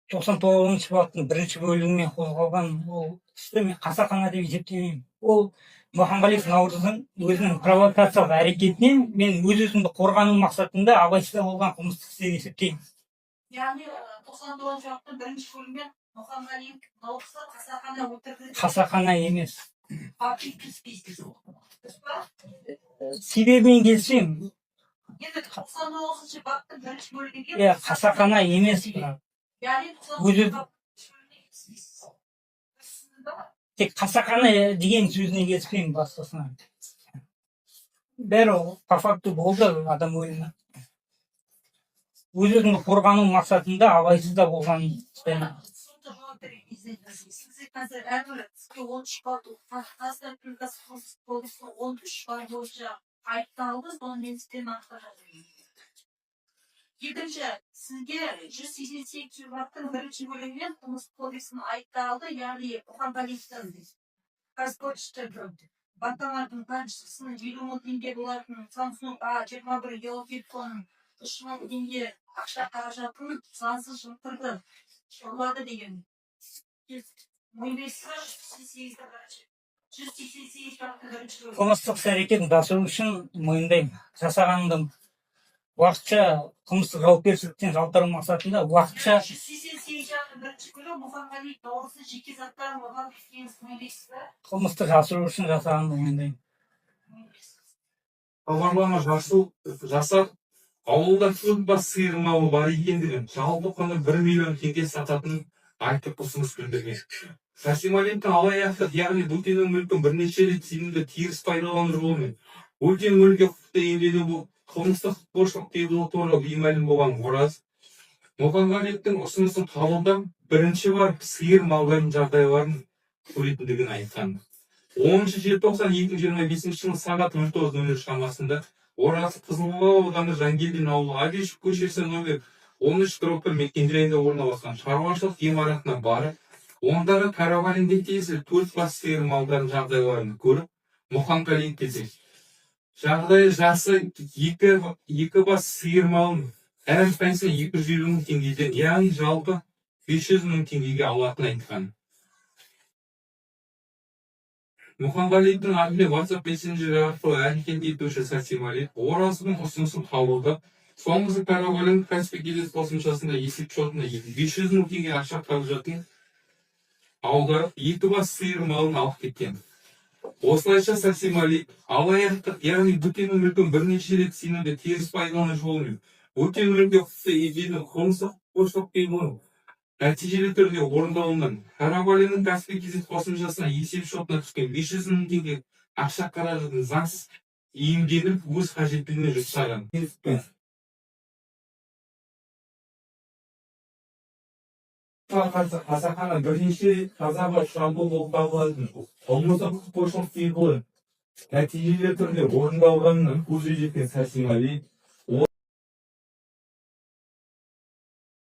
99-баптың бірінші бөлігімен қозғалған ол істі мен қасақана деп есептемеймін. Ол Мұханғалиев Наурыздың өзінің провокациялық әрекетінен мен өз өзімді қорғану мақсатында абайсызда болған қылмыстық іс деп есептеймін. Яғни 99-баптың бірінші бөлігімен Мұханғалиев Наурызды қасақана өлтірді. Қасақана емес. Баппен келіспейсіз. Дұрыс па? Себебімен келісемін. Енді 99-баптың бірінші бөлігінде Иә, қасақана емес, бірақ Яғни Өзі- 99-баптың бірінші бөлігіне келіспейсіз. Дұрыс па? Тек қасақана деген сөзіне келіспеймін, басқасына. Бәрі ол по факту болды, адам өлімі. Өз өзімді қорғану мақсатында абайсызда болған іс. Сотта жауап берген кезде сізге қазір әрбір сізге 13 бап, Қазақстан Республикасы Қылмыстық кодексінің 13 бабы бойынша айыпталды, соны мен сізден анықтап жатырмын. Екінші, сізге 188 баптың бірінші бөлігімен Қылмыстық кодексінің айыпталды, яғни Мұханғалиевтің Қазпочта банкоматының қаншысының 50 000 теңге болатын Samsung A21 ұялы телефонын, 3000 теңге ақша қаражатын заңсыз жымқырды, ұрлады деген. Мойындайсыз ба 188 баптың бірінші бөлігі? Қылмыстық іс әрекетін жасыру үшін мойындаймын. Жасағанымды уақытша қылмыстық жауапкершіліктен жалтару мақсатында уақытша. 188 баптың бірінші бөлігі, Мұханғалиев Наурыздың жеке заттарын ұрлап кеткеніңізді мойындайсыз ба? Қылмысты жасыру үшін жасағанымды мойындаймын. Мойындайсыз. Хабарлама жасап, ауылда төрт бас сиыр малы бар екендігін, жалпы құны 1 миллион теңге сататынын айтып, ұсыныс білдірген. Сәрсенбалиевтің алаяқтық, яғни бөтеннің мүлкін бірнеше рет сенімді теріс пайдалану жолымен бөтен мүлікке құқықты иемдену болып қылмыстық құқық бұзушылық туралы беймәлім болған Ораз Мұханғалиевтің ұсынысын қабылдап, бірінші барып сиыр малдардың жағдайларын көретіндігін айтқан. 10 желтоқсан 2025 жылы сағат 09:00 шамасында Ораз Қызылқоға ауданы, Жангелдин ауылы, Абишев көшесі, номер 13/1 мекенжайында орналасқан шаруашылық ғимаратына барып, ондағы Каравалинге тиесілі төрт бас сиыр малдардың жағдайларын көріп, Мұханғалиевке жағдайы жақсы екі бас сиыр малын әрқайсысы 250 000 теңгеден, яғни жалпы 500 000 теңгеге алатынын айтқан. Мұханғалиевтің атымен WhatsApp мессенджері арқылы әрекет етуші Сәрсенбалиев Ораздың ұсынысын қабылдап, соңғысы Каравалин Каспий Kz қосымшасында есеп шотына 500 000 теңге ақша қаражатын аударып, екі бас сиыр малын алып кеткен. Осылайша Сәрсенбалиев алаяқтық, яғни бөтеннің мүлкін бірнеше рет сенімді теріс пайдалану жолымен бөтен мүлікке құқықты иемдену қылмыстық құқық бұзушылық нәтижелі түрде орындалуынан Каравалиннің Каспий Kz қосымшасына есеп шотына түскен 500 000 теңге ақша қаражатын заңсыз иемденіп, өз қажеттілігіне жұмсаған. Қарсы қасақана бірнеше рет қазаға шабуыл болып табылатын қылмыстық құқық бұзушылық пиғылы нәтижелі түрде орындалғанына көзі жеткен Сәрсенғали